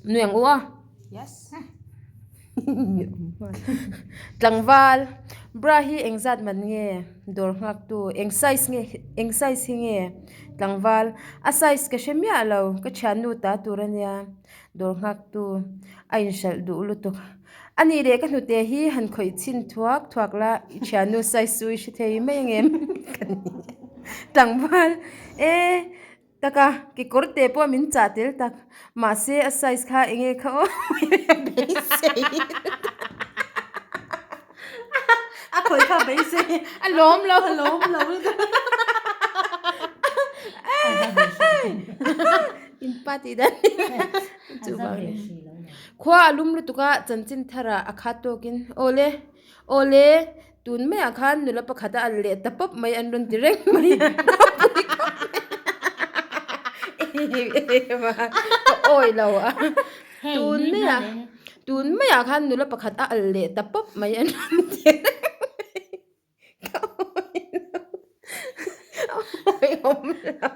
Nui ang u a. Yes. Tlangval, Bra hi engzat man nge? Dawr nghaktu, Eng size nge eng size hi nge? Tlangval, A size ka hre miah lo, ka thiannu ta tur a nia. Dawr nghaktu, A inhralh duh lutuk. A nih leh ka hnute hi han khawih chhin thuak thuak la, i thiannu size chu i hre thei mai angem? Ka ni. Tlangval, E! Taka, kekawr te pawh min chah tel tak. Mahse, a size kha eng nge kha aw beisei. A khawih kha beisei. A lawm lo. A lawm lo. In pa tih dan chu vang ni. Khua a lum lutuk a, chanchin tharah a khat tawkin, Awle, awle, Tun maiah khan nula pakhat a al leh ta pawp mai an rawn ti reng mai ropui khawp mai em a ka awi lo a tun maiah tun maiah khan nula pakhat a al leh ta pawp mai an rawn ti reng mai ka awi lo a awi awm lo a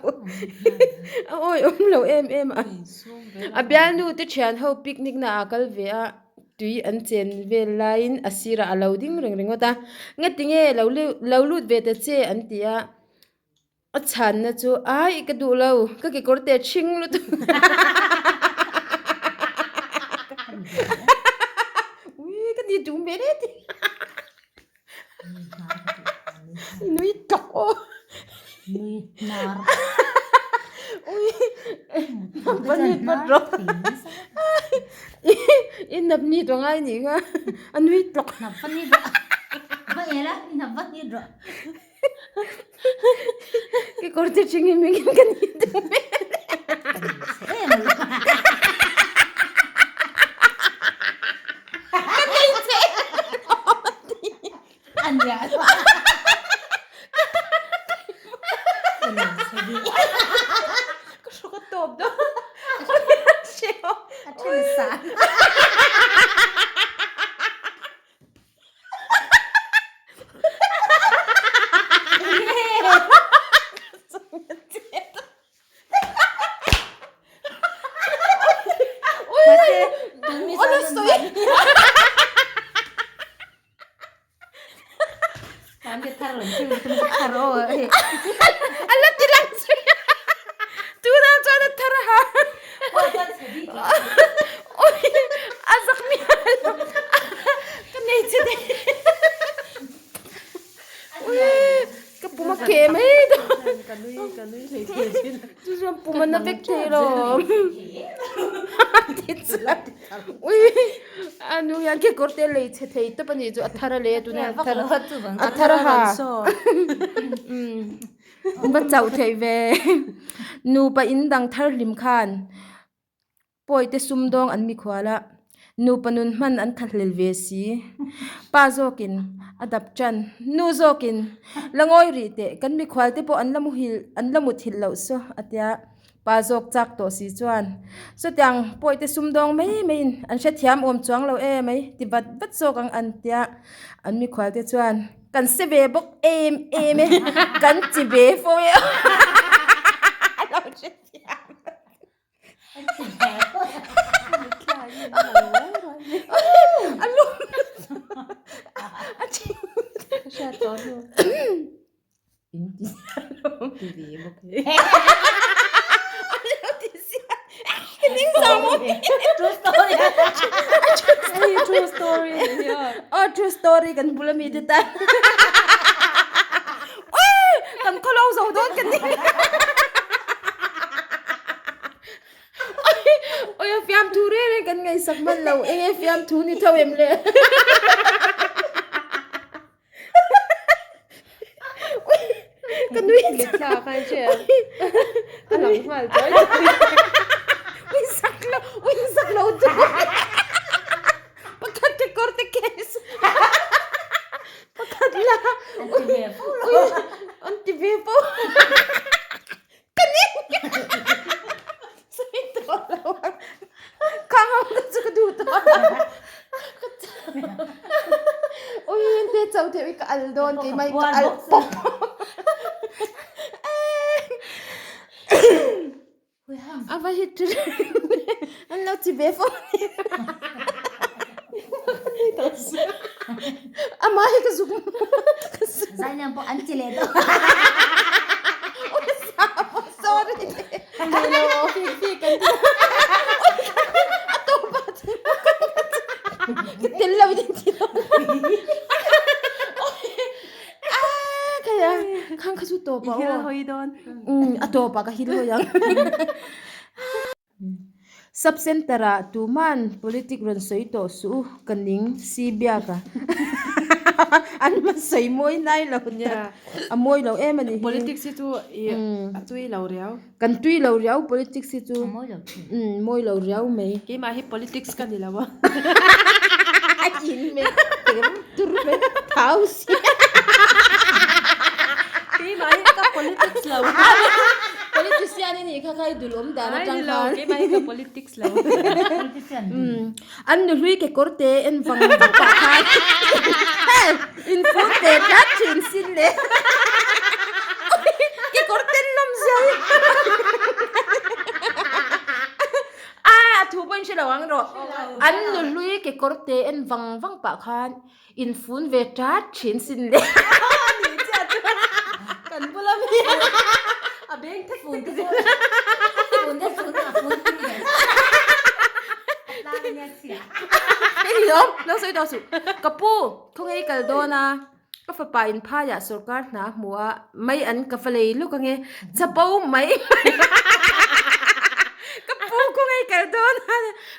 awi awm lo em em a a bialnu te thian ho picnic naah a kal ve a. Tui an chen vel laiin a sirah a lo ding reng ringawt a, ngatinge lo lo lut ve ta che an ti a, a chhanna chu ai ka duh lo ka kekawr te ṭhing lutuk ui ka ni tum ve le ti. Nui tak aw. Nui hnar. Ui. Pani pat ro. I nap ni to ngai ni kha. A nui tlok. Nap pani ro. Va ela nap pani ro. Ki kor te ching in mingin kan ni tu me. Ka hru ka tawp dawn. A then san. Ala ti lang zui a tunah chuan a thar ha ui a zak miah lo ka nei che daih ui ka pum a keh mai dawn ka nui ka nui hlei thei thin chu chuan pum a na vek thei lo ti chuan ui a nu hian kekawr te lei chhe thei tawp a nih chu a thar a lei a tunah a thar a thar a ha va chauh theih ve nupa in dang thar hlim khan pawi te sumdawng an mikhual a nupa nun hman an tha hlel ve si pa zawkin a dap tan nu zawkin la ngawi rih teh kan mikhual te pawh an la muhil an la muthilh loh saw a tia. Pa zawk chak tawh si chuan chutiang pawite sumdawng mai maiin an hrethiam awm chuang lo em mai ti vat vat zawk ang an tia an mikhual te chuan kan se ve bawk em em e kan chi ve fo e a lo hrethiam a lum a thing In ti zia lo. Ti ve bawk e. An lo ti zia. Ning zo mo. True story. Hei true story ni hian. Oh true story kan bula mi te tan. Ui kan khawlo zo dawn kan ni. Oi a fiam thu reng reng kan ngaihsak hman lo eng e fiam thu ni tho em le. Ka nui Mitthla kha i hria em? A lang nghal chuai chuai. Ui zak lo, ui zak lo chu. Pakhat ke kawr te case. Pakhat la. An ti ve fo lo. An ti ve fo. Ka ning. Sawi tawh lo ang. Khang ho kha chu ka duh tawh lo. Ka Ui ente chauh theih ui ka al dawn keimah hi ka al pawp. A va hit ṭha reng. lo chi ve fo Amah hi ka zuk Zailian pawh an chi leh dawn. Sorry. Hello, fik fik kan ti. A tawp ah chuan ka tel lo in ti dawn. Ah, kaya khang kha chu tawp ah aw. I hil hawi dawn. A tawp ah ka hil hawi ang. Sub center ah tuman politic rawn sawi tawh suh u ka ning si biak a an ma sawi mawi nai lo nia a mawi lo em a ni hi Politics hi chu i a tui lo riau. Kan tui lo riau politics hi chu mawi lo riau mai. Keimah hi politics ka ni lo a. A in mai ter tur mai thau si. Keimah hi ka politics lo. Politician i nih kha kha i dul awm dan atang khan. Keimah hi ka politics lo. Politician. An nuhlui kekawr te en vang vang pah khan hei in fur te tlat thin sin le. Kekawr ten lawm zia hi. A a thu pawh in hre lo ang rawh. An nuhlui kekawr te en vang vang pah khan In fun ve tat thin sin le. Ani chiah chuan kan bula mi a beng thek thek zel. Fun te fun a fun tui ve. A tlang ania chhia. Hei hi awm lo sawi tawh suh. Ka pu khawnge i kal dawn a ka fapa in phaiah sorkar hna a hmu a mai an ka va lei lawk ange chapo mai mai. Ka pu khawnge i kal dawn a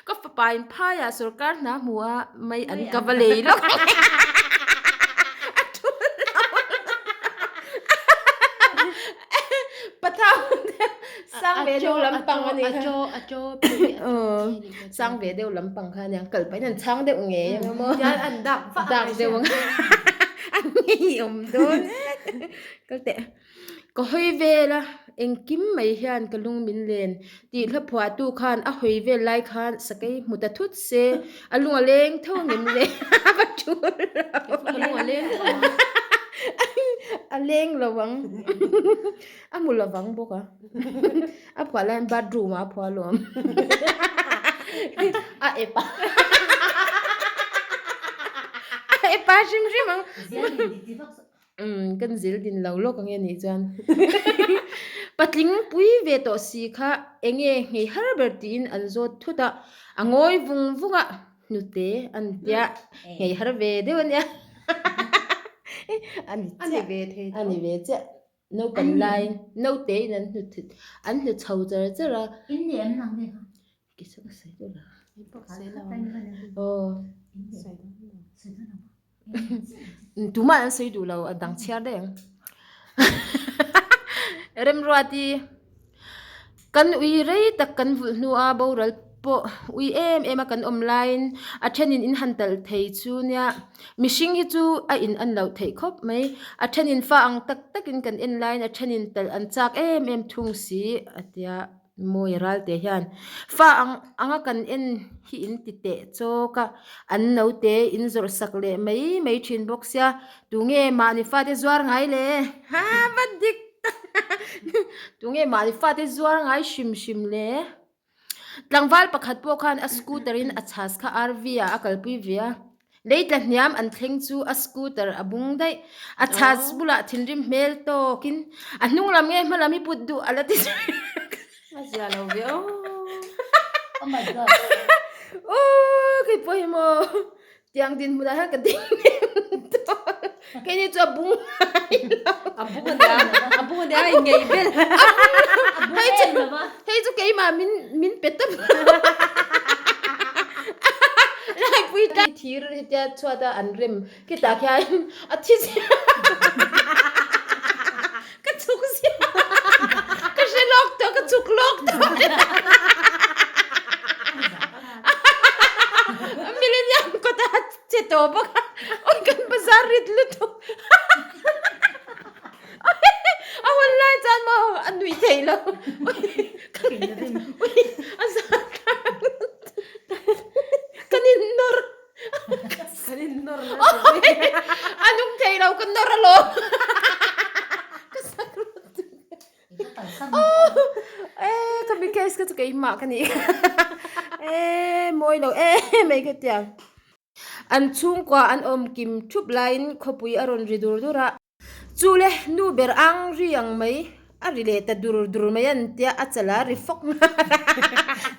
ka fapa in phaiah sorkar hna a hmu a Mai an ka va lei lawk a thul lo pathau sang ve deuh lampang a ni kha sang ve deuh lampang kha ania kal pahin an chhang deuh ngei ang maw an dak vah dak deuh ang an ngei awm dawn kal teh. Ka hawi vel a, engkim mai hian ka lung min len tih hla phuahtu khan a hawi vel lai khan sakei hmu ta thut se, a lung a leng tho ngem le a va tul lo. A lung a leng tho ang. A leng lo ang. A hmu lo vang bawk a. A phuah laiin bathroom ah a phuah alawm. A ep a. A ep a hrim hrim ang. Umm kan zil din lo lawk ange nih chuan patling pui ve tawh si kha enge nghei har ber tiin an zawt thut a, a ngawi vung vung a hnute an tia nghei har ve deuh ania a ni chiah a ni ve chiah naupang lai naute in an hnu an hnu chho char char a. Tumah an sawi duh lo a dang chhiar daih ang. Remruati kan ui rei tak kan vulh hnu a boral pawh ui em em a kan awm laiin a thenin in han talh thei chu nia mihring hi chu a in an loh theih khawp mai a thenin fa ang tak takin kan en laiin a thenin talh an chak em em thung si a tia. Mawi ralte hian fa ang anga kan en hi in ti teh chawk a, an naute in zawrh sak leh mai mai thin bawk sia, tunge mahni fate zuar ngai le? Ha va dik tak tunge mahni fate zuar ngai hrim hrim le? Tlangval pakhat pawh khan a scooter in a chhas kha RV ah a kalpui ve a. Lei tla hniam an thleng chu a scooter a bung daih. A chhas bulah thinrim hmel tawkin a hnung lam nge hma lam hi put duh a la ti zui. A zia lo ve aw. Oh my god. Aww kei pawh hi maw tiang dinhmunah hian ka ding nem tawh. Keini chu a bung ngai lo. A bung a nia, a bung a nia a inngei vel. A bung em lo va. Hei chu keimah min min pe tawp lo. Laipui tlai thir hetia chhuat a an rem khitah khian a thi zia ka chhuk zia ka hre lawk tawh ka chhuk lawk tawh. Millennium kawta che tawh bawk a awi kan bazar rit lutuk a hun lai chuan maw a nui thei lo a zah thlak kan in nawr kan in nawr a nung thei lo ka nawr alawm ka sak lutuk e ka mi case ka chu keimah ka ni e. mawi lo em mai ka tia. An chhungkua an awm kim thup laiin khawpui a rawn ri dur dur a. Chu le, nu ber ang ri ang mai, a ri leh ta dur dur mai an tia, a chala ri fawk nghal a.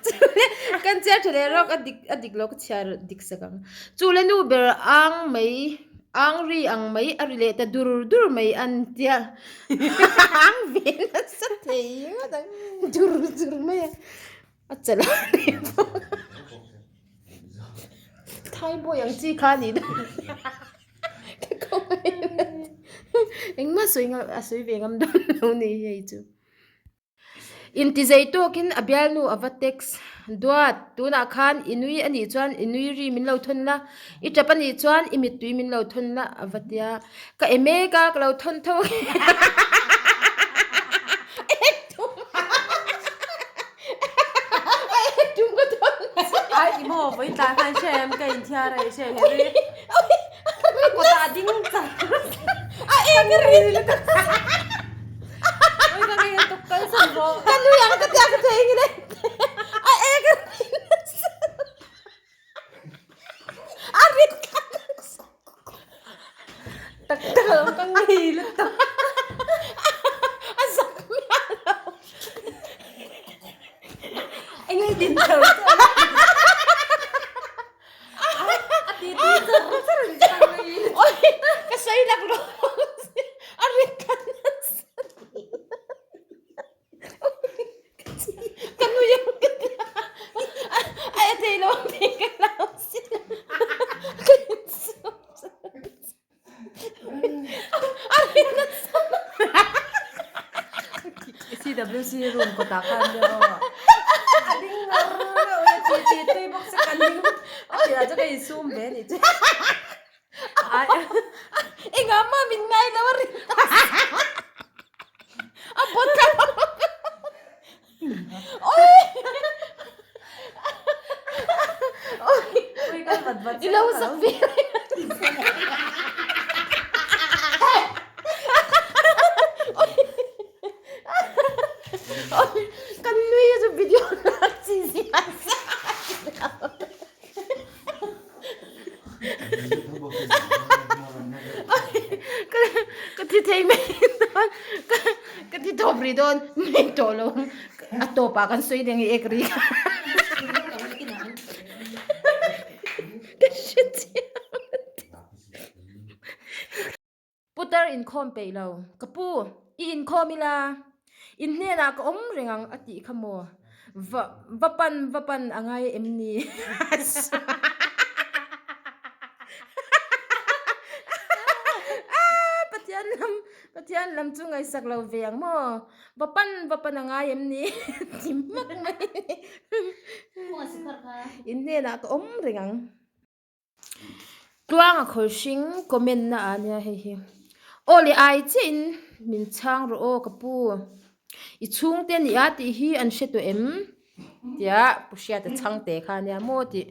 Chu le, kan chhiar tha leh rawk a dik a dik lo ka chhiar dik sak ang. Chu le, nu ber ang mai, ang ri ang mai, a ri leh ta dur dur mai an tia, ang ve nasa thei ngawt ang, dur dur mai a, a chala ri fawk a. Thaibawi ang chi kha a nih dawn ka khawngaih engmah sawi ngam a sawi ve ngam dawn lo ni hei chu. Intizei tawkin a bialnu a va text duat tunah khan i nui a nih chuan i nui ri min lo thawn la i tap a nih chuan i mittui min lo thawn la a va tia ka e mek a ka lo thawn tho Ai i maw vawi tlai khan hre em ka inthiar a i hre em he ri a kawtah ding char a eng ri oi ka ngei tuk kal san rawh ka nui ang ka tia ka thei ngile a eng ri a ri tak tak alawm ka ngei lutuk a zak miah lo eng nge din char char a ti ti char char in ka ngei oi ka sawi lak lo a ri khat nasa Ka nui ang ka tia a e thei lo ang tih ka hlau sia ka insum a ri nasa CWC room kawtah khan nia aw a ding ngar reuh e ti ti tui bawk se ka ning a tirah chuan ka insum ve anih chu Engah mah min ngai lo a ri a bawt thla oi oi i lo sak ve oi kan nui chu video lak chi zia Ka thi thei mai dawn ka thi tawp rih dawn mai tawh lo a tawpah kan sawi leh nge ek ri ka hre chiang. Putar inkhawm peih lo. Ka pu, i inkhawm ila, in hnenah ka awm reng ang a tih kha maw? Va, va pan, va pan a ngai em ni? Pathian lam, Pathian lam chu ngaihsak lo ve ang maw? Va pan, va pan a ngai em ni? Ti hmak mai. In hnenah ka awm reng ang. Tluanga khawi hring comment na ah nia hei hi. Aw leh ai chiah in min chhang rawh aw ka pu. I chhungte a nia tih hi an hre tawh em? Tia Pu Hriata chhangte kha ania maw tih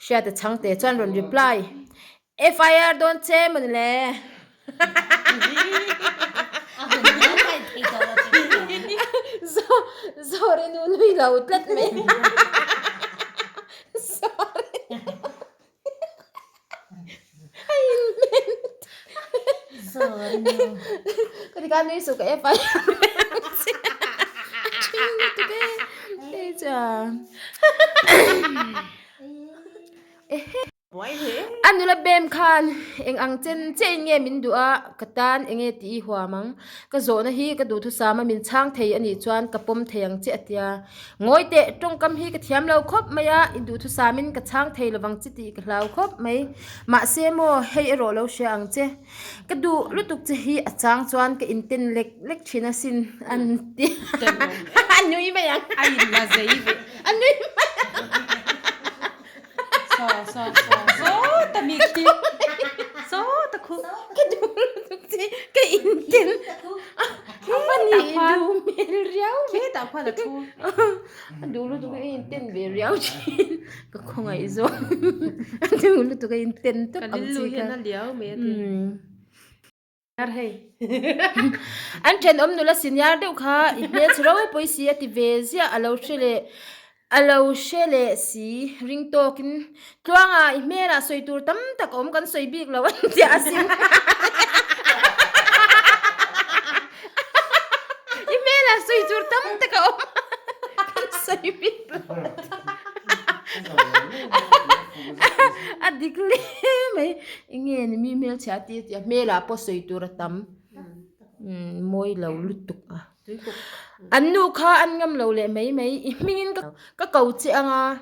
Hriata chhangte chuan rawn reply FIR dawn che mawni le. Sorry nu nui lo tlat mai. Sorry. A inmen. Sorry nu. Ka ti khan nui suh ka FIR. A ṭhing lutuk e. Hei chuan. A nula bem khan eng ang chen chiahin nge min duh a, ka tan eng nge tih i huam ang. Ka zawhna hi ka duhthusam a min chhang thei a nih chuan ka pawm thei ang che a tia. Ngawi teh, tawngkam hi ka thiam lo khawp mai a, i duhthusamin ka chhang thei lovang che tih ka hlau khawp mai. Mahse maw, hei erawh lo hria ang che. Ka duh lutuk che hi a chang chuan ka inten lek lek thin asin an ti. A nui mai ang. A inla zei ve. A nui mai ang. Saw saw saw saw ta mi khi saw ta khu ka duh lutuk che ka inten a va nih duh hmel riau khi tah khuan a thu a duh lutuk a inten ve riau thin ka khawngaih zawk a duh lutuk a inten tawp ang chi kha ka lillu hian a liau mai a ti An thenawm nula senior deuh kha i hmelchhe ropui si a ti ve ziah a lo hre leh. A lo hre leh si, ring tawkin, Tluanga, i hmelah sawi tur tam tak a awm kan sawi bik lo an ti a sin. I hmelah sawi tur tam tak a awm kan sawi bik lo. A dik hle mai. Enge ni mi hmelchhia a ti a ti a, hmelah pawh sawi tur a tam. Mawi lo lutuk a. An nu kha an ngam lo leh mai mai, i hmingin ka ko che ang a,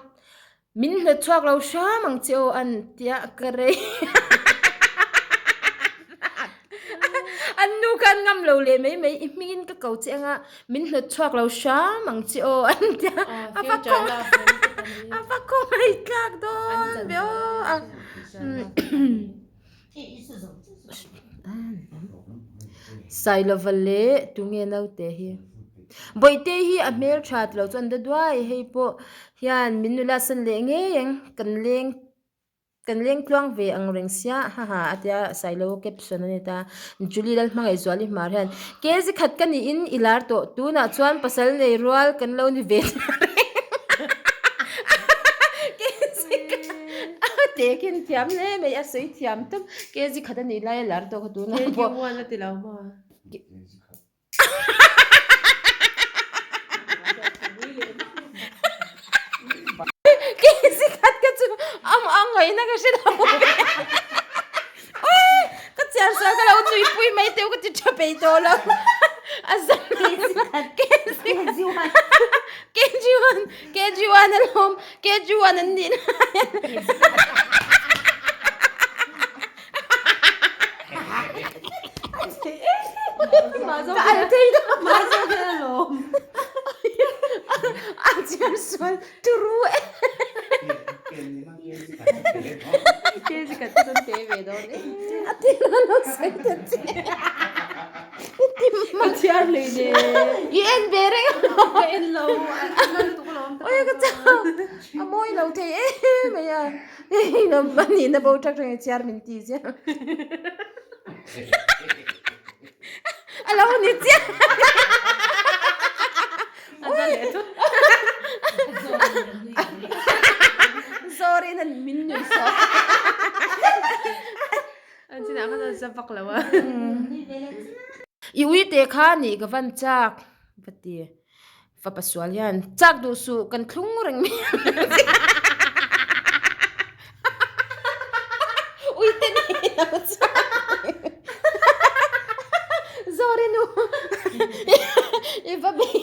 min hnawt chhuak lo hram ang che aw an tia ka rei. An nu kha an ngam lo leh mai mai, i hmingin ka ko che ang a, min hnawt chhuak lo hram ang che aw an tia a va khaw a va khawngaih tlak dawn ve aw. Sailova leh tunge naute hi Bawihte hi a hmel tha tilo chuan da duai hei pawh hian min nula san leh ngei ang kan leng kan leng tluang ve ang reng sia haha a tia Sailoa caption a ni ta Julie Lalhmangaihzuali hmar hian kg khat ka niin i lar tawh tunah chuan pasal nei rual kan lo ni ve ta reng. A te khin thiam hle mai a sawi thiam tawp kg khat a nih lai a lar tawh kha tunah pawh. Kg one a ti lo maw? Kg khat ka chu a a ngaihna ka hre lo ve. Oi ka chiar sual ka lo nuipui mai teuh ka ti tha peih tawh lo. A zam Kg one. Kg one. KG one a lawm KG one an nih lai ka al thei lo a chiar sual turu e a ti lo lo sawi ta che. Ka chhiar hlei ne. I en ve reng a lawm. Ka en lo. A na lutuk a lawm. Oi ka chau. A mawi lo thei em mai a. Hei lo a nihna bo thak thak in chhiar min ti chiah. A lo ni chiah. A za leh thut. Sorry nan min nui sawk. An chinah khan a za vak lo a. I ui te kha nih ka van chak va ti. Fapa sual hian chak duh suh kan thlung reng mai ang che. Ui te nei lo chak. Zawri nu i va bei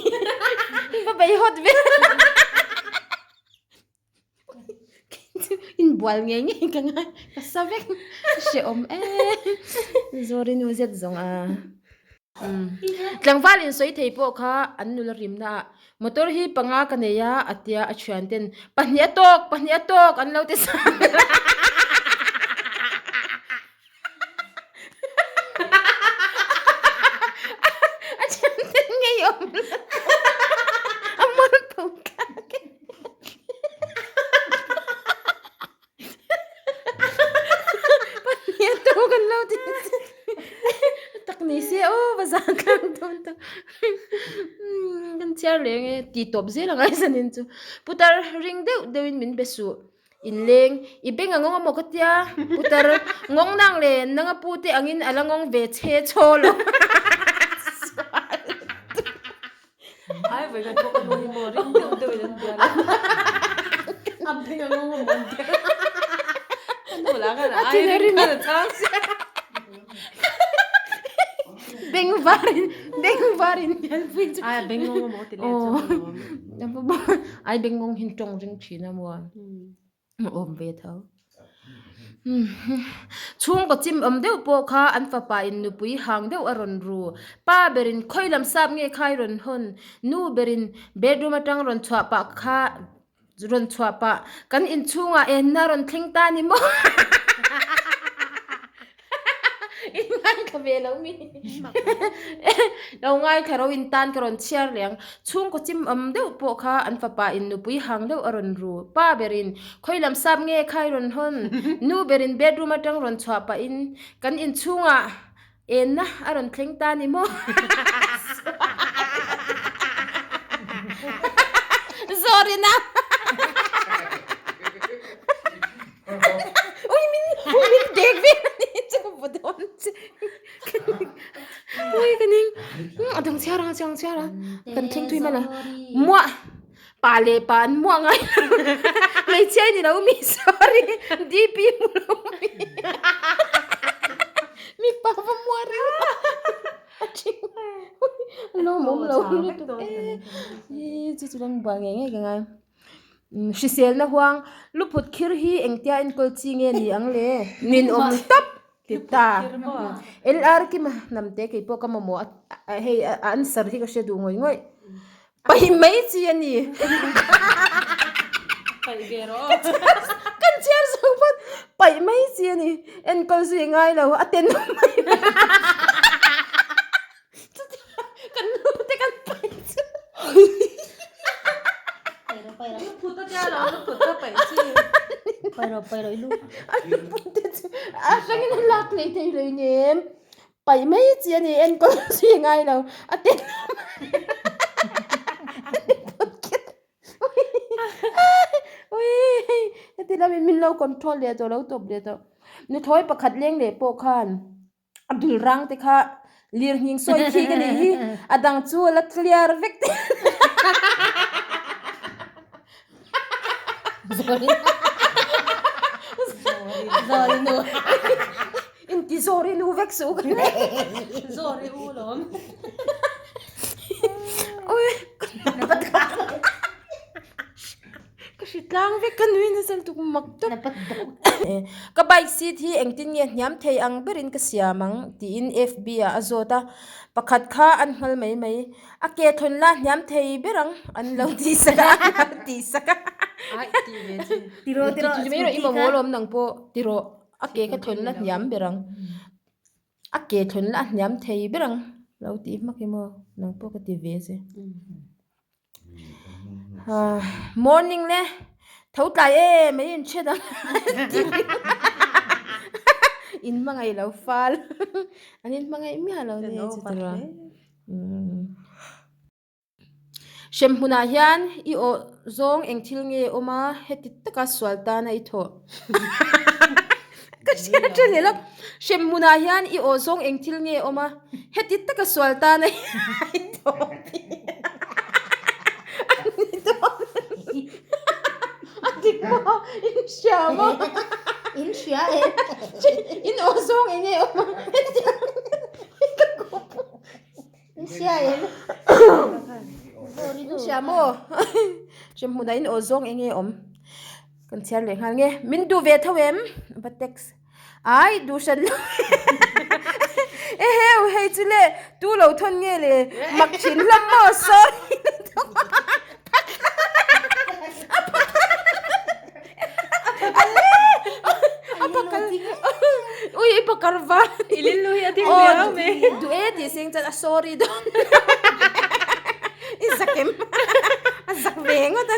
i va bei hawt ve. Inbual ngei ngei ka ngai ka sa vek hrehawm em Zawri nu zet zawng a tlangval in sawi thei pawh kha an nula rimna ah motor hi panga ka nei a a tia a thian ten pahnih a tawk pahnih a tawk an lo ti sang A thian ten ngei awm lo a mawl tho thlak e. Pahnih a tawk an lo ti tak ni se aw va zan tlang dawn ta. Kan chhiar leh nge ti tawp zel ang ai zanin chu. Putar ring deuh deuhin min be suh. Inleng, i beng a ngawng amaw ka tia, putar ngawng nang le nang a pu te angin a la ngawng ve che chaw lo. Ai vawi khat pawh ka nu hi maw ring deuh deuh in an bia lo. A beng a ngawng amaw an tia. Ka nu lah khan a ai ring khan a chhang sia. Beng varin, beng varin hian pui chu. Ai a beng ngawng amaw ti leh chu a lawm. Ai beng ngawng hian tawng ring thin a maw. Awm ve tho. Chhungkaw chim awm deuh pawh kha an fapa in nupui hang deuh a rawn ru. Pa berin khawi lam sap nge khai rawn hawn. Nu berin bedroom atang rawn chhuah pah kha Rawn chhuah pah, kan inchhungah enna rawn thleng ta ni maw? In ngaithla ve lo mi? Lo ngaithla ro in tan ka rawn chhiar leh ang. Chhungkaw chim awm deuh pawh kha an fapa in nupui hang deuh a rawn ru. Pa berin, khawi lam sap nge khai rawn hawn? Nu berin bedroom atang rawn chhuah pahin, kan inchhungah Enna a rawn thleng ta ni maw? Zawrina! chhiar ang ang chhiar ang kan thleng thui mai lo muah pa leh pa an muah ngai lo hmeichhia i ni lo mi sorry DP hmu lo mi mipa va muah reng a thing a lawmawm lo lutuk e ih chu chu lam buai ngei ngei ka ngai. Hriselna huang luphut khir hi engtia enkawl chi nge ni ang le? Ninawm tawp ti ta. LR Kima hnamte kei pawh ka mamawh a hei a answer hi ka hre duh ngawih ngawih. Paih mai chi a ni. Paih ve rawh. Kan chhiar zo phawt. Paih mai chi a ni. Enkawl zui ngai lo a tenawm mai mai. Kan nu te kan paih chu. Luphut a tia lo luphut ka paih chi. Paih rawh paih rawh i lu. A luphut te chu a hrangin a lak hlei thei hlei nem. Paih mai chi a ni enkawl zui ngai lo a ten luphut kher. Ui heti lamin min lo control leh tawh lo tawp leh tawh. Nuthlawi pakhat leng leh pawh khan. A dul rang te kha lir hning sawi khi ka nih hi a dang chu a la clear vek te inti zawri nu vek suh ka zawri u lawm ui Ka hri tlang vek ka nui nasa lutuk mak tawp. Ka bike seat hi engtin nge hniam thei ang berin ka siam ang tiin FB ah a zawt a, pakhat kha an nghal mai mai. A ke thawn la hniam thei ber ang an lo tih sak a, an lo tih sak a. Tiraw tiraw Ti mai rawh i mamawh alawm nang pawh tiraw a ke ka thawn la hniam ber ang. A ke thawn la hniam thei ber ang lo tih hmak hi maw nang pawh ka ti ve che. Morning le tho tlai em mai in hriat ang in hmangaih lo fal an in hmangaih miah lo nia chu tawrh a hrem hmunah hian i awh zawng eng thil nge awm a heti taka sual tana i thawh ka hriat tha leh lo hrem hmunah hian i awh zawng eng thil nge awm a heti taka sual tana i thawh a dik maw in hria maw in hria e in awh zawng eng nge awm a heti ka kawp in hria em in hria maw hrem hmunah in awh zawng eng nge awm Kan chhiar leh nghal nge. Min duh ve tho em? Va text. Ai, duh hran lo. Eheu, hei chu le, tu lo thawn nge le, mak thin hlawm maw, sorry. A pakal. Ui, i pakar va. I lil lui a ding leh mai. Duh e tih seng chuan a sorry dawn. I zak em? A zak ve ngawt a.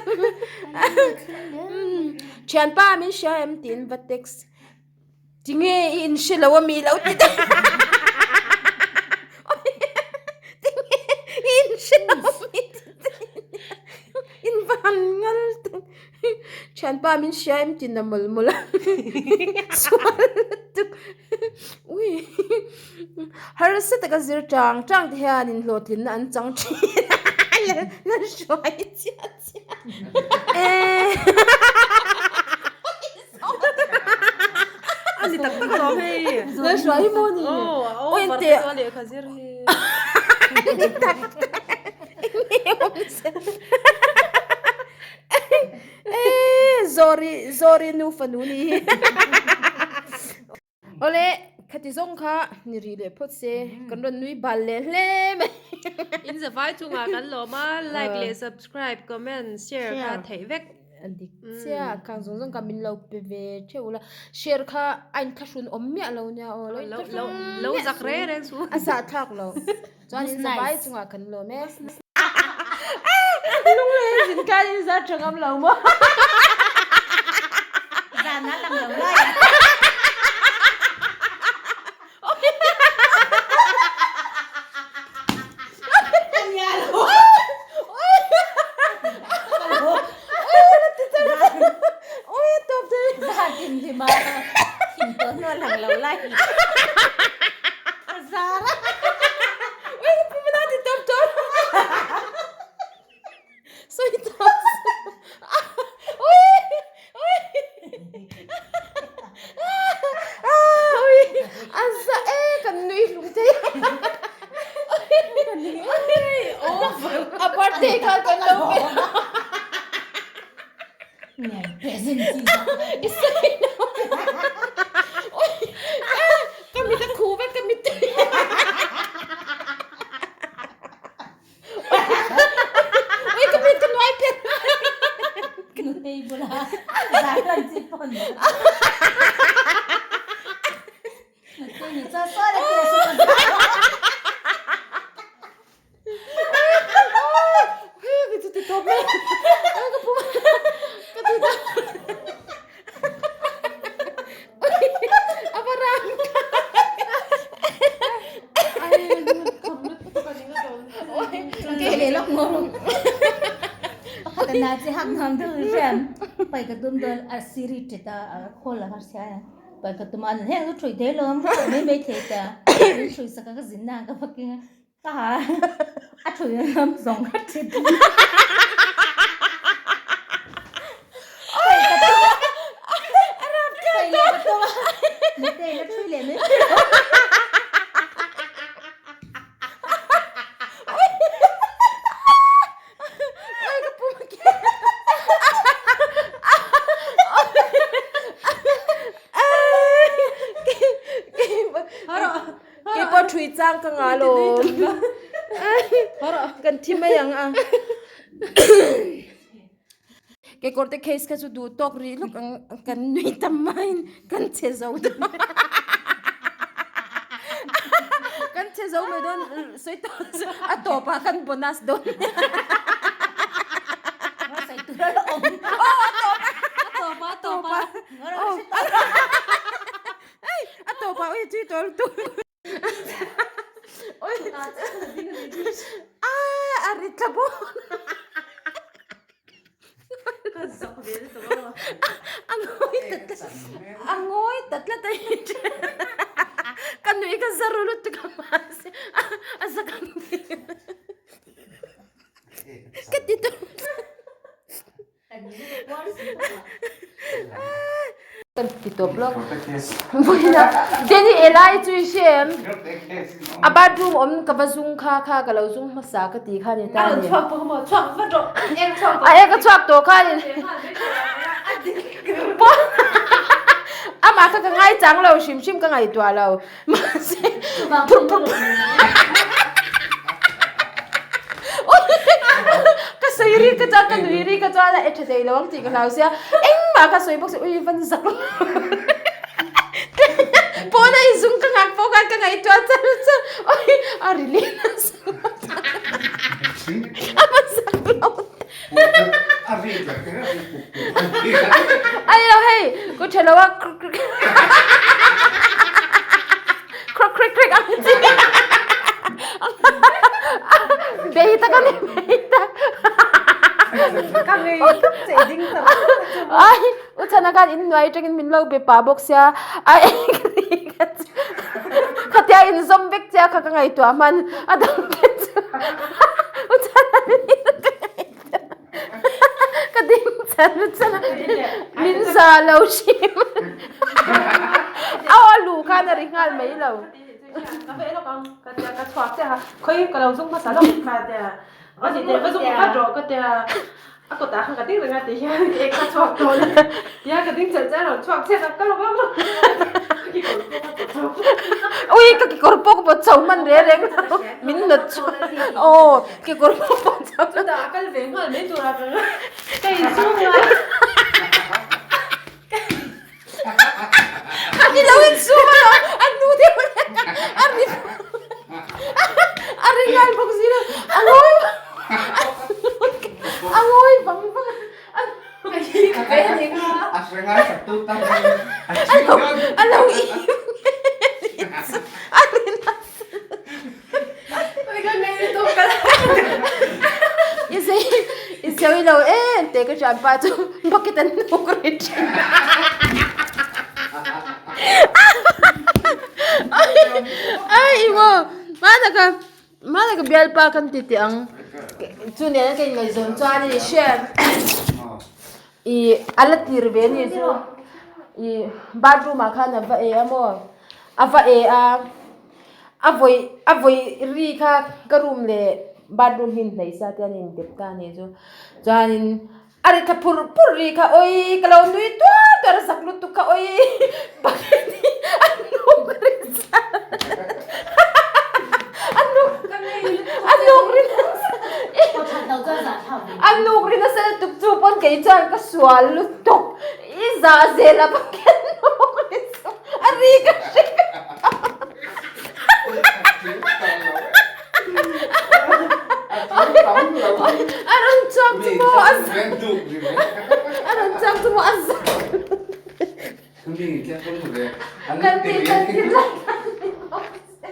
Thianpa min hria em tiin va text tinge i inhre lo ami lo ti daih tinge i inhre lo ami ti daih in va han ngal tak thianpa min hria em tiin a mawlh mawlh a sual lutuk ui harsa taka zir chang chang te hian in hlawhtlinna an chang thin a la hruai chiah. Ani tak tak alawm hei. Zai hruai hi maw ni? Aw, Oi over te. te chu a lehkha zir hi. Ani tak tak. Enge awm se. Ee, Zawri, Zawri nu fanu ni hi. Awle, khati zawng kha ni rih leh phawt se, kan rawn nui bal leh hle mai. In zavai chungah kan lawm a, like leh subscribe, comment, share kha theih vek. A dik chiah, khang zawng zawng kha min lo pe ve theuh ula, share kha a inthlahrun awm miah lo nia aw, lo inthlahrun miah Lo zak reng reng chu. A zahthlak lo. Chuan in zavai chungah kan lawm e. Lunglei a zin khan in zat tha ngam lo maw? Zan a lang lo lai a. Zan in hlim a, thim tawh hnu a lang lo lai. Zara. Ui, ka pu mana ti tawp tawp. I sawi lo. Ka mit a khuh vek ka mit. Ui ka mit ka nuai phet. Nutei bula zai lan chi pawn. Nutei ni cha sa le te su. Hei chu ti tawp mai. Ka pum ka ti ta. A va rang ta. Ke le lok ngor. Pakhat na chi hak nam deuh riam. Pai ka tum dawn a siri ṭet a a khawl a sia. Pai ka tum a heng chu ṭhui thei lo a mai mai thei ta. Min ṭhui sak a ka zin na ka va keng a. Ka ha a ṭhui na lam zawng ka ṭhet. Pai ka tum a. Pai leh ka tum a. Nute la ṭhui leh mai thei lo. Kei pawh thui chang ka nga lo. Kan thi mai ang a. Kekawr te case kha chu duh tawk rih lawk ang kan nui tam maiin kan che zo dawn. Kan che zo mai dawn sawi tawh a tawpah kan bonus dawn. Sawi tur a la awm. Aw a tawp a tawpah a tawpah. A tawpah ui tui tawh lutuk. A ri tla bawk. A ngawi ta tlat a ngawi ta tlat a hi ka nui ka za ru lutuk a mahse a za ka nui ka ti tawp. Kan ti tawp lawk. Vawiina Jenny Elai chu i hre em? A bathroom awm ka va zung kha kha ka lo zung hmasa ka ti kha ni ta ni. A ek a chhuak tawh kha ni. Amah kha ka ngai chang lo hrim hrim ka ngaihtuah lo. Mahse phur phur ka sawi ri ka chuan ka nui ri ka chuan a e tha thei lo ang tih ka hlau sia engmah ka sawi bawk si ui van zak lo pawn a inzung ka nghak pawh khan ka ngaihtuah char char ui a ri leh nasa a va zak lo Ai lo hei ku tha lo a krok krek krek ang chi bei tak ani bei tak ka ngei tak che ding tak ai u chana khan in nuai tangin min lo be pa bawk sia ai khatia in zawm vek chia kha ka ngaihtuah hman a dang te chu u chana Ka ding chan chan a, min za lo hrim. Aw a lu khan a ri nghal mai lo. Ka va elawk ang ka tia ka chhuak chiah a, khawi ka lo zung hmasa lawk ka tia, ka ti teh va zung vat rawh ka tia, a kawtah khan ka ding reng a ti hian ek ka chhuak tawh le, tia ka ding chelh chelh a rawn chhuak chiah a, ka lawk lawk lawk ka kekawr pawh ka pawt chho. Ui ka kekawr pawh ka pawt chho hman reng reng lo, min nawt chhuak aw kekawr pawh ka pawt chho. Chutah a kal ve nghal mai tur a ka ka inchhung a. A ni lo insum a lo, a nu deuh reng a, a ri a ri nghal bawk si lo, a ngawi a ngawi vang vang a. A hre ngai sak tu tak a lo a lo im a ri nasa. I zei i sawi lo em teh ka thianpa chu bucket an hnuk ri thin ai emaw hmanah ka hmanah ka bialpa kan ti teh ang chu nen ka inngaihzawn chuan i hria i a la tir ve a ni chu i bathroom ah khan a va e a maw a va e a. A vawi a vawi ri kha ka room leh bathroom hi inhnaih sa te an indep ta a nih chu chuanin. A ri thla phur phur ri kha awii ka lo nui tuar tuar a zak lutuk kha awii bucket hi a hnuk ri zar a hnuk a hnuk ri nasa a hnuk ri nasa lutuk chu pawn kei chuan ka sual lutuk i zah zel a bucket hnuk ri chu a ri ka hre vek A rawn chhuak chu maw a zak A rawn chhuak chu maw a zak Kan ti kan ti lai kan ti bawk se.